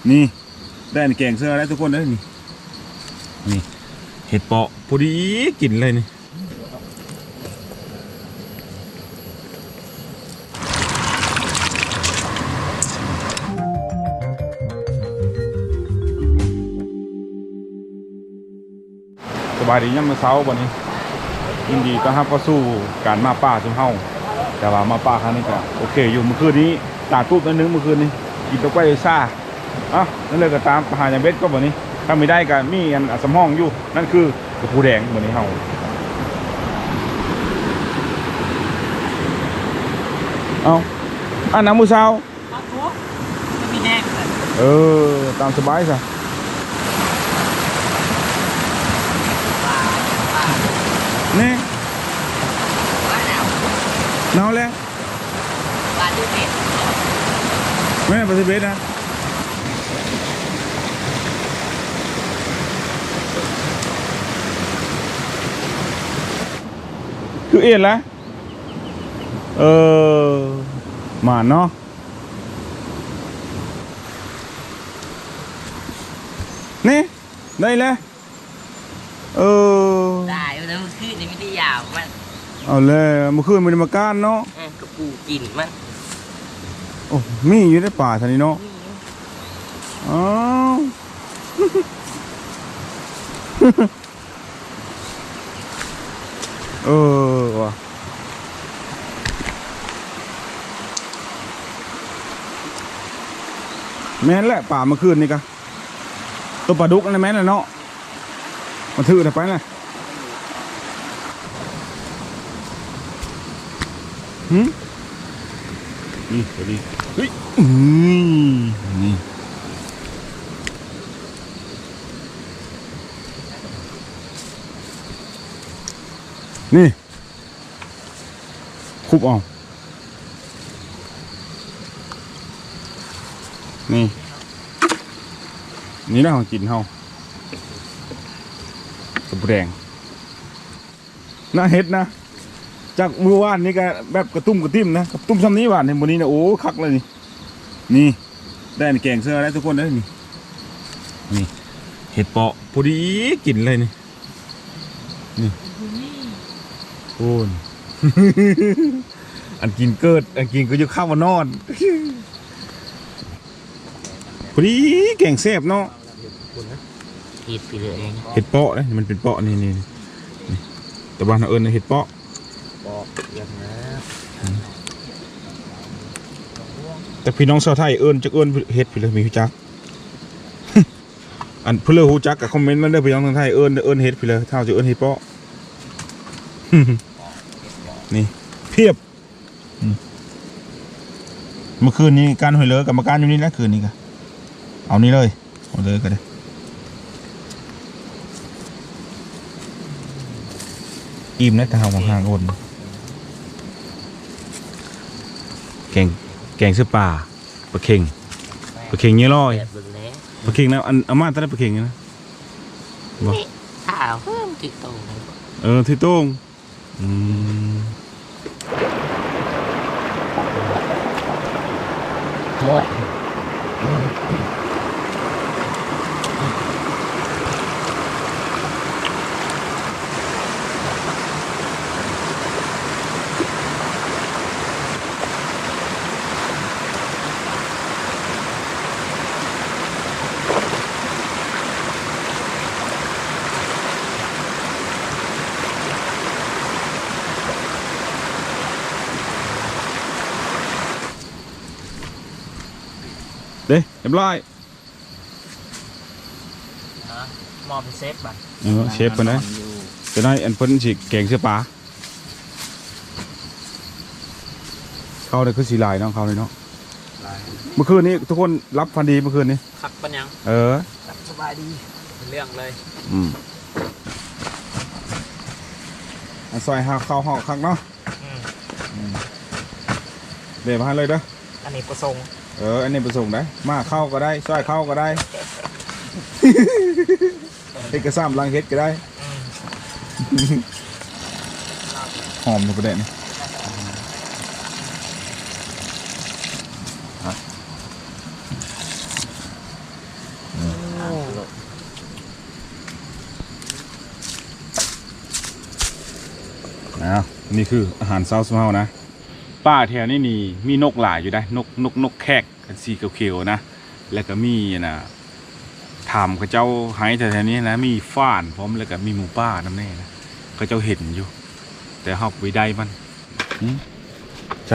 ນີ້ ໄດ້ອັນແກງເສື້ອແລ້ວທຸກຄົນເດີ. ນີ້ ນີ້ ເຫັດເປາະ ພໍດີກິນເລີຍນີ້. ສະບາຍດີຍາມເຊົ້າບັດນີ້ ຍິນດີຕ້ອນຮັບເຂົ້າສູ່ການມາປ່າຊຸມເຮົາ. ແຕ່ວ່າມາປ່າຄັ້ງນີ້ກໍໂອເຄຢູ່. ມື້ຄືນນີ້ຕາຕູບໜ້ອຍໜຶ່ງ ມື້ຄືນນີ້ກິນຕົກໄປຊາ. ເອົ້າ ນັ້ນເລີຍກໍຕາມ ໄປຫາຫຍັງເບັດກໍບັດນີ້. ຖ້າມີໄດ້ກໍມີອັນ ອັນສຳຮອງຢູ່ ນັ້ນຄືກະປູແດງ. ບັດນີ້ເຮົາ ເອົ້າ ອັນນ້ຳມື້ເຊົ້າ ເອີ ຕາມສະບາຍຊະ. ນີ້ ເນົ່າແລ້ວ ແມ່ນປາຊິເບັດນະ. ຄືເອັນລະ ເອີ ໝານເນາະ. ນີ້ ໄດ້ແລ້ວ. ເອີ ຕາຍແລ້ວ ມື້ຄືນນີ້ມີແຕ່ຢາມມັນ. ເອົາແລ້ວ ມື້ຄືນບໍ່ໄດ້ມາກ້ານເນາະ. ເອີ ກະປູກິນມັນ. ໂອ້ ມີຢູ່ໃນປ່າຊັ້ນນີ້ເນາະ. ອ້າວ ເອີວ່າ ແມ່ນແຫຼະ ປາມື້ຄືນນີ້ກະ ໂຕປາດຸກນັ້ນແມ່ນແຫຼະເນາະ. ມັນຖືກໄດ້ໄປນະ. ຫຶ ນີ້ ໂຕນີ້ ເຮີ້ຍ ນີ້ ນີ້ ຄຸບເອົາ. ນີ້ ນີ້ນະ ຂອງກິນເຮົາ ກະປູແດງ ໜ້າເຫັດນະ. ຈາກມື້ວານນີ້ກະແບບກະຕຸ້ມກະຕິ່ມນະ ກະຕຸ້ມຊ່ຳນີ້ ວານນີ້ ມື້ນີ້ນະ ໂອ້ ຄັກເລີຍນີ້. ນີ້ ໄດ້ອັນແກງເສື້ອແລ້ວທຸກຄົນເດີ. ນີ້ ນີ້ ເຫັດເປາະ ພໍດີກິນເລີຍນີ້. ນີ້ ໂອ້ນ ອັນກິນເກີດ ອັນກິນກໍຢູ່ຂ້າງມານອນ. ພໍດີແກງແຊບເນາະ. ເຫັດໄປເລີຍ ເຫັດເປາະເດ້ ມັນເປັນເປາະ ນີ້ ນີ້ ນີ້ ແຕ່ບ້ານເຮົາເອີ້ນເຫັດເປາະ ເປາະ ແຕ່ພີ່ນ້ອງຊາວໄທເອີ້ນ ຈັກເອີ້ນເຫັດໄປເລີຍ ມີຮູ້ຈັກ. ອັນຜູ້ເລີຮູ້ຈັກກໍຄອມເມັນມາເດີ ພີ່ນ້ອງທາງໄທເອີ້ນ ເອີ້ນເຫັດພີເລີ ຖ້າເຮົາຈະເອີ້ນເຫັດເປາະ. ນີ້ ພຽບ ອືມ ມື້ຄືນນີ້ການຫ້ວຍເລີ ກຳມະການຢູ່ນີ້ແຫຼະ ຄືນນີ້ກະ ເອົານີ້ເລີຍ ເອົາເລີຍກໍໄດ້. ອີ່ມແລ້ວ ແຕ່ເຮົາຫາຄົນ ແກງ ແກງເສື້ອປາ. ປາເຂັງ ປາເຂັງເຍລອຍ ປາເຂັງນະ ອັນ ອາມາດຕະໄດ້ປາເຂັງນະ ບໍ່ ຖ້າເພີ່ມຖືກໂຕງ ເອີ ຖືກໂຕງ ອືມ. ເດ້ ຮຽບຮ້ອຍ ມອບໃຫ້ເຊຟບັດ ເອີ ເຊຟເພິ່ນນະ ຈະໄດ້ ອັນເພິ່ນຊິແກງເສື້ອປາ. ເຂົ້ານີ້ຄືຊິຫຼາຍເນາະ ເຂົ້ານີ້ເນາະ ຫຼາຍ. ມື້ຄືນນີ້ທຸກຄົນຫຼັບຝັນດີ ມື້ຄືນນີ້ ຄັກປານຫຍັງ ເອີ ຫຼັບສະບາຍດີ ເປັນເລື່ອງເລີຍ ອືມ. ອັນຊອຍຫາເຂົ້າເຮົາຄັກເນາະ ອືມ ອືມ ເດ ມາໃຫ້ເລີຍເດີ ອັນນີ້ປະສົງ ເອີ ອັນນີ້ປະສົງໄດ໋ ມາເຂົ້າກໍໄດ້ ຊອຍເຂົ້າກໍໄດ້ ເຮັດກະສາມຫຼັງເຮັດກໍໄດ້ ອືມ ຫອມຢູ່ປະເດັນນີ້ ອືມ ຮະ. ນີ້ຄືອາຫານເຊົ້າຊຸມເຮົານະ. ປ່າແຖວນີ້ນີ້ມີນົກຫຼາຍຢູ່ໃດ໋ ນົກ ນົກ ນົກແຂກ ອັນສີຂຽວໆນະ ແລ້ວກໍມີອັນນ່າ ຖາມເຂົາເຈົ້າໄຮ່ແຖວໆນີ້ນະ ມີຝານພ້ອມ ແລ້ວກໍມີໝູປ່ານຳແດ່ນະ ເຂົາເຈົ້າເຫັນຢູ່ ແຕ່ເຮົາບໍ່ໄດ້ມັນ. ຫືມ ໃສ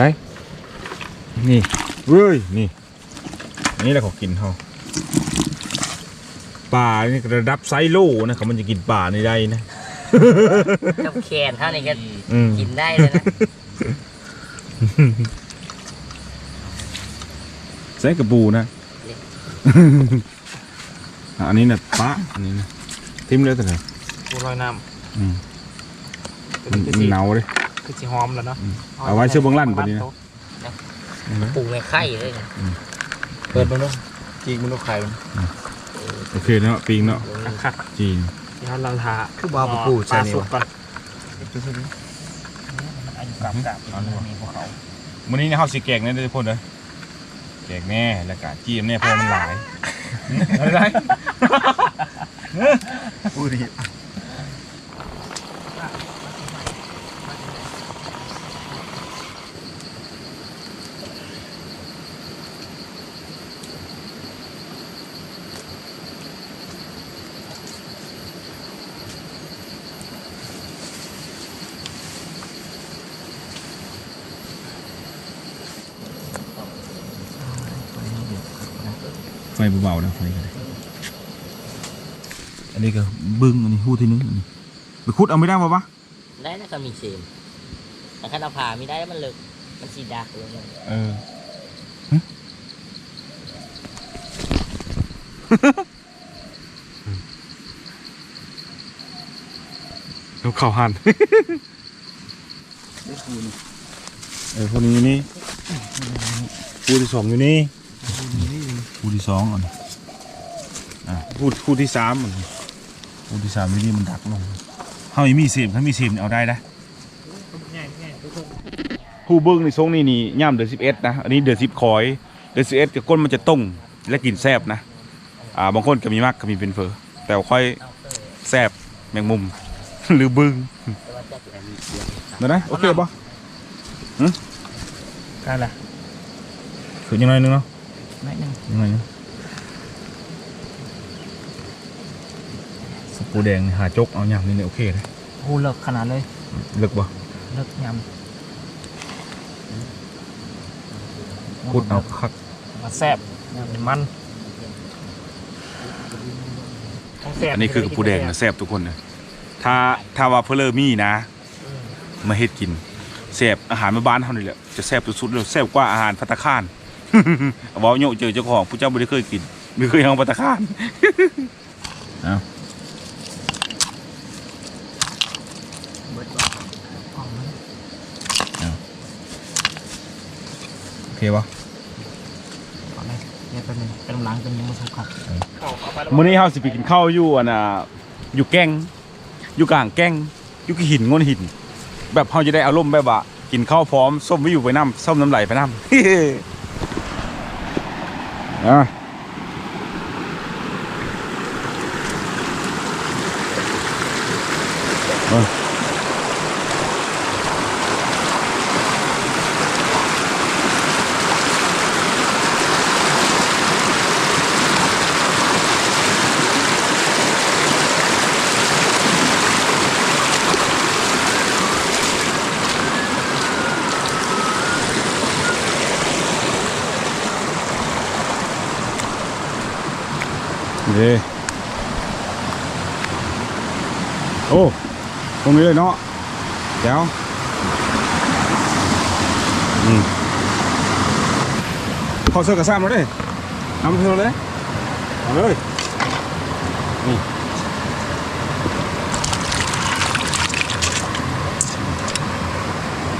ນີ້ ເວີຍ ນີ້ ນີ້ແຫຼະຂອງກິນເຮົາ. ປານີ້ກໍລະດັບໄຊໂລນະ ຄັນມັນຈະກິນປານີ້ໄດ້ນະ ກັບແຂນເຮົານີ້ກໍ ອືມ ກິນໄດ້ເລີຍນະ. ໃສ່ກະປູນະ ນີ້ ອ່ະ ອັນນີ້ນະປະ ອັນນີ້ນະ ຖິ້ມເລີຍຕົວນີ້ ປູລອຍນ້ຳ. ອືມ ມັນ ມັນເນົ່າເດ້ ຄືຊິຫອມແລ້ວເນາະ. ອືມ ເອົາໄວ້ເຊື່ອເບິ່ງຫຼັງຕົວນີ້ນະ ປູແມ່ໄຂ່ເລີຍ. ອືມ ເປີດເບິ່ງດູ ຈີກເບິ່ງດູໄຂ່ມັນ. ອືມ ໂອເຄເນາະ ປີ້ງເນາະ ຄັກໆ ຈີກ ເຮົາລາຖ້າ ຄືບໍ່ເອົາປາປູໃສ່ນີ້ວະ? ປາສຸກກ່ອນ ອາຍຸກາບໆ ອືມ ນີ້ພວກເຂົາ. ມື້ນີ້ເຮົາຊິແກງແດ່ເດີທຸກຄົນເດີ ແກງແດ່ ແລ້ວກະຈີ່ມແດ່ ເພາະວ່າມັນຫຼາຍ. ອືມ ເອົາໄດ້ ປູດີ. ໄຟບໍ່ເບົານະ ໄຟກໍໄດ້. ອັນນີ້ກໍບຶ້ງ ອັນນີ້ຮູທີ່ໜຶ່ງ ອັນນີ້ໄປຂຸດເອົາໄດ້ບໍ່ວະ? ໄດ້ນະ ກໍມີເຊມ ແຕ່ຄັນເອົາຜ່າມີໄດ້ ມັນເລິກ ມັນຊິດັກລົງ. ເອີ ຫຶ ເອົາເຂົ້າຫັ້ນ. ເອີ ຜູ້ນີ້ຢູ່ນີ້ ຜູ້ທີ່ສອງຢູ່ນີ້ ຜູ້ທີ່ສອງອັນນີ້ ອ່າ ຜູ້ ຜູ້ທີ່ສາມອັນນີ້ ຜູ້ທີ່ສາມຢູ່ນີ້ ມັນດັກລົງ. ເຮົາມີເສມ ຄັນມີເສມນີ້ເອົາໄດ້ນະ. ຜູ້ເບິ່ງໃນຊ່ວງນີ້ນີ້ ຍາມເດືອນສິບເອັດນະ ອັນນີ້ເດືອນສິບຄອຍ ເດືອນສິບເອັດກໍກົ້ນມັນຈະຕົງ ແລະ ກິນແຊບນະ. ອ່າ ບາງຄົນກໍມີມັກ ກໍມີເປັນເຝີ ແຕ່ວ່າຂ້ອຍແຊບແມງມຸມ ຫຼືບຶ້ງ. ໄດ້ ໂອເຄບໍ່? ຫຶ ໄດ້ລະ ຂຶ້ນອີກໜ້ອຍໜຶ່ງເນາະ ໜ້ອຍໜຶ່ງ ໜ້ອຍໜຶ່ງ. ສະປູແດງນີ້ຫາຈົກເອົາຍາມນີ້ນີ້ໂອເຄເດ້. ໂອ້ ເລິກຂະໜາດເລີຍ. ເລິກບໍ່? ເລິກຍາມ ຂຸດເອົາຄັກ. ມັນແຊບ ມັນ ມັນ ຂອງແຊບ. ອັນນີ້ຄືກະປູແດງນະ ແຊບທຸກຄົນນະ. ຖ້າ ຖ້າວ່າເພີ້ມີນະ ມາເຮັດກິນ ແຊບ. ອາຫານບ້ານເຮົານີ້ແຫຼະ ຈະແຊບສຸດໆເລີຍ ແຊບກວ່າອາຫານພັດຕາຄານ. ເວົ້າໂຍະເຈີເຈົ້າຂອງ ຜູ້ເຈົ້າບໍ່ໄດ້ເຄີຍກິນ ບໍ່ເຄີຍເຮັດພັດຕາຄານ. ເອົາ ເອົາ ໂອເຄບໍ່? ເອົາເລີຍ ເຮັດແປັບໜຶ່ງ ເປັນນຳຫຼັງ ເປັນຍັງບໍ່ສຸກຄັກ. ເອີ ມື້ນີ້ເຮົາຊິໄປກິນເຂົ້າຢູ່ ອັນນ່າ ຢູ່ແກ່ງ ຢູ່ກາງແກ່ງ ຢູ່ຂີ້ຫີນໂງ່ນຫີນ ແບບເຮົາຈະໄດ້ອາລົມແບບວ່າ ກິນເຂົ້າພ້ອມ ຊົມວິວໄປນຳ ຊົມນ້ຳໄຫຼໄປນຳ. ອ່າ ເອີ ເດ້ ໂອ້ ຕົງນີ້ເລີຍເນາະ ແຈ໋ວ. ອືມ ເຂົ້າເສີກກະຊາມແລ້ວເດ້ ນຳເຂົ້າເລີຍ ເອົາເລີຍ ນີ້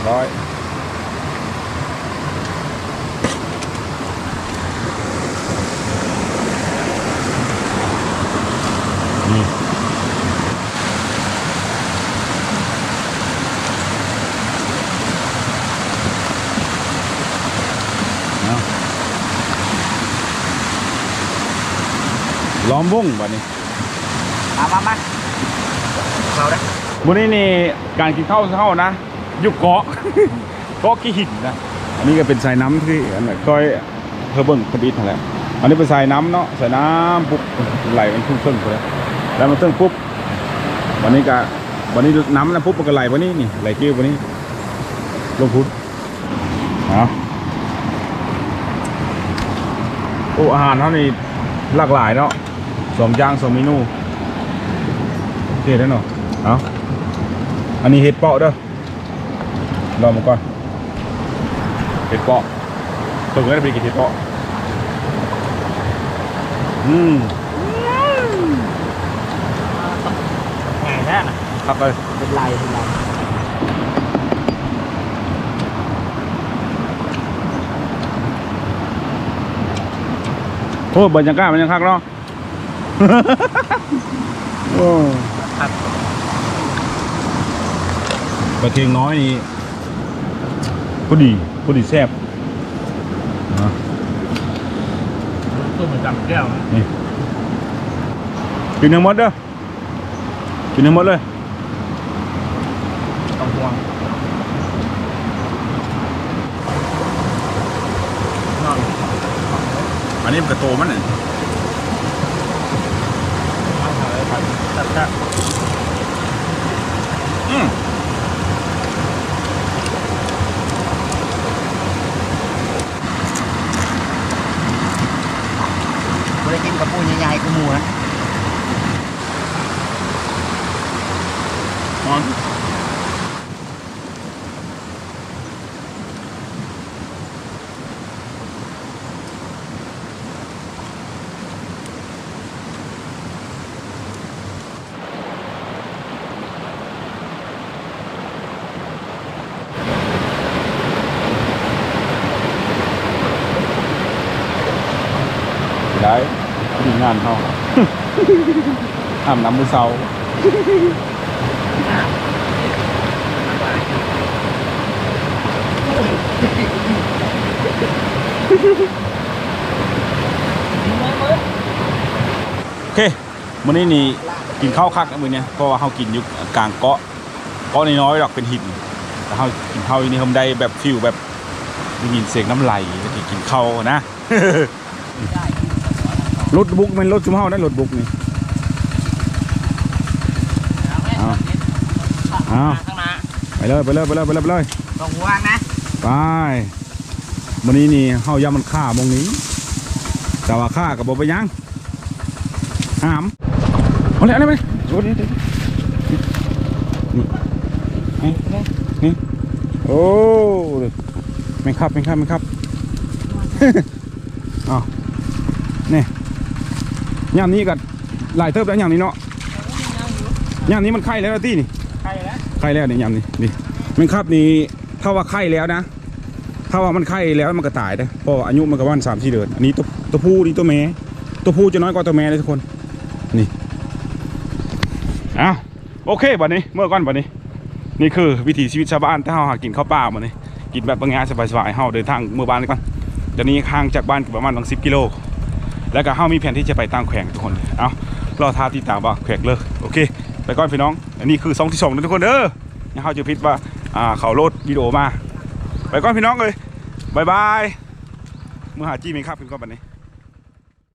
ຮ້ອຍ ນີ້ ເອົາ ລ້ອມວົງບາດນີ້ ມາ ມາ ມາ ເຂົ້າເດ້. ມື້ນີ້ນີ້ການກິນເຂົ້າເຊົ້ານະ ຢູ່ເກາະ ເກາະຂີ້ຫີນນະ. ອັນນີ້ກໍເປັນສາຍນ້ຳທີ່ ອັນ ຂ້ອຍ ເພິ່ນເບິ່ງທຳອິດຫັ້ນແຫຼະ. ອັນນີ້ເປັນສາຍນ້ຳເນາະ ສາຍນ້ຳປຸບ ໄຫຼໄປທຸກເທິງພຸ້ນແຫຼະ ໄຫຼມາເທິງປຸບ ບັດນີ້ກະ ບັດນີ້ນ້ຳນັ້ນປຸບ ມັນກະໄຫຼໄປນີ້ ນີ້ ໄຫຼຕິວໄປນີ້ ລົງພຸ້ນ. ເອົາ ໂອ້ ອາຫານເຮົານີ້ຫຼາກຫຼາຍເນາະ ສອງຢ່າງ ສອງເມນູ ໂອເຄເດ້ເນາະ. ເອົາ ອັນນີ້ເຫັດເປາະເດີ. ລອງເບິ່ງກ່ອນ ເຫັດເປາະ ເບິ່ງແລ້ວໄປກິນເຫັດເປາະ. ອືມ ງ່າຍແທ້ນະ ຄັກເລີຍ ເປັນລາຍ ເປັນລາຍ. ໂອ້ ບັນຍາກາດມັນຍັງຄັກເນາະ. ໂອ້ ຄັກ ປາເຄັງນ້ອຍນີ້ພໍດີ ພໍດີແຊບນະ. ຕົ້ມໃຫ້ຈຳແຈ່ວນະ ນີ້ ກິນໃຫ້ໝົດເດີ. ກິນໃຫ້ໝົດເລີຍ ບໍ່ຕ້ອງຫ່ວງ. ອັນນີ້ມັນກະໂຕມັນນີ້ ອືມ ບໍ່ໄດ້ກິນກະປູໃຫຍ່ໆຄືໝູ່ນະ. ໄດ້ ທີມງານເຮົາ ອາບນ້ຳມື້ເຊົ້າ. ໂອເຄ ມື້ນີ້ນີ້ກິນເຂົ້າຄັກນະມື້ນີ້ ເພາະວ່າເຮົາກິນຢູ່ກາງເກາະ ເກາະນ້ອຍໆດອກເປັນຫີນ ແຕ່ເຮົາກິນເຂົ້າຢູ່ນີ້ເຮົາໄດ້ແບບຟີລແບບໄດ້ຍິນສຽງນ້ຳໄຫຼ ແລ້ວກໍກິນເຂົ້ານະ. ລົດບຸກແມ່ນລົດຊຸມເຮົາໄດ໋ ລົດບຸກນີ້. ເອົາ ເອົາ ຂ້າງໜ້າ ໄປເລີຍ ໄປເລີຍ ໄປເລີຍ ໄປເລີຍ ໄປເລີຍ ບໍ່ຫວງນະ ໄປ. ມື້ນີ້ນີ້ເຮົາຢ້ານມັນຄາໝ່ອງນີ້ ແຕ່ວ່າຄາກໍບໍ່ເປັນຫຍັງ ຫາມ ເອົາເລີຍ ເອົາເລີຍ ເອົາເລີຍ ນີ້ ນີ້ ນີ້ ໂອ້ ແມງຄັບ ແມງຄັບ ແມງຄັບ. ອ້າວ ນີ້ ຍາມນີ້ກໍຫຼາຍເຕີບແລ້ວ ຍາມນີ້ເນາະ ຍາມນີ້ມັນໄຂ່ແລ້ວຕິນີ້ ໄຂ່ແລ້ວ ໄຂ່ແລ້ວນີ້ ຍາມນີ້ ນີ້ ແມງຄັບນີ້ ຖ້າວ່າໄຂ່ແລ້ວນະ ຖ້າວ່າມັນໄຂ່ແລ້ວມັນກໍຕາຍເດ້ ເພາະວ່າອາຍຸມັນກໍປະມານສາມສີ່ເດືອນ. ອັນນີ້ຕົວ ຕົວຜູ້ ນີ້ຕົວແມ່ ຕົວຜູ້ຈະນ້ອຍກວ່າຕົວແມ່ເດ້ທຸກຄົນ ນີ້. ເອົ້າ ໂອເຄ ບັດນີ້ເມືອກ່ອນ ບັດນີ້ ນີ້ຄືວິຖີຊີວິດຊາວບ້ານ ແຕ່ເຮົາຫາກິນເຂົ້າປ່າ ບັດນີ້ກິນແບບງ່າຍໆ ສະບາຍໆ. ເຮົາເດີນທາງເມືອບ້ານກ່ອນ ຕອນນີ້ຫ່າງຈາກບ້ານປະມານສອງສິບກິໂລ ແລ້ວກໍເຮົາມີແຜນທີ່ຈະໄປຕ່າງແຂວງທຸກຄົນ. ເອົ້າ ລໍຖ້າຕິດຕາມວ່າແຂວງເລີກ. ໂອເຄ ໄປກ່ອນພີ່ນ້ອງ ອັນນີ້ຄືຊ່ອງທີສອງເດີທຸກຄົນເດີ. ຢ່າເຂົ້າໃຈຜິດວ່າ ອ່າ ເຂົາໂຫຼດວິດີໂອມາ. ໄປກ່ອນພີ່ນ້ອງເອີຍ ບາຍບາຍ. ເມືອຫາຈີ່ແມງຄັບກັນກ່ອນບັດນີ້.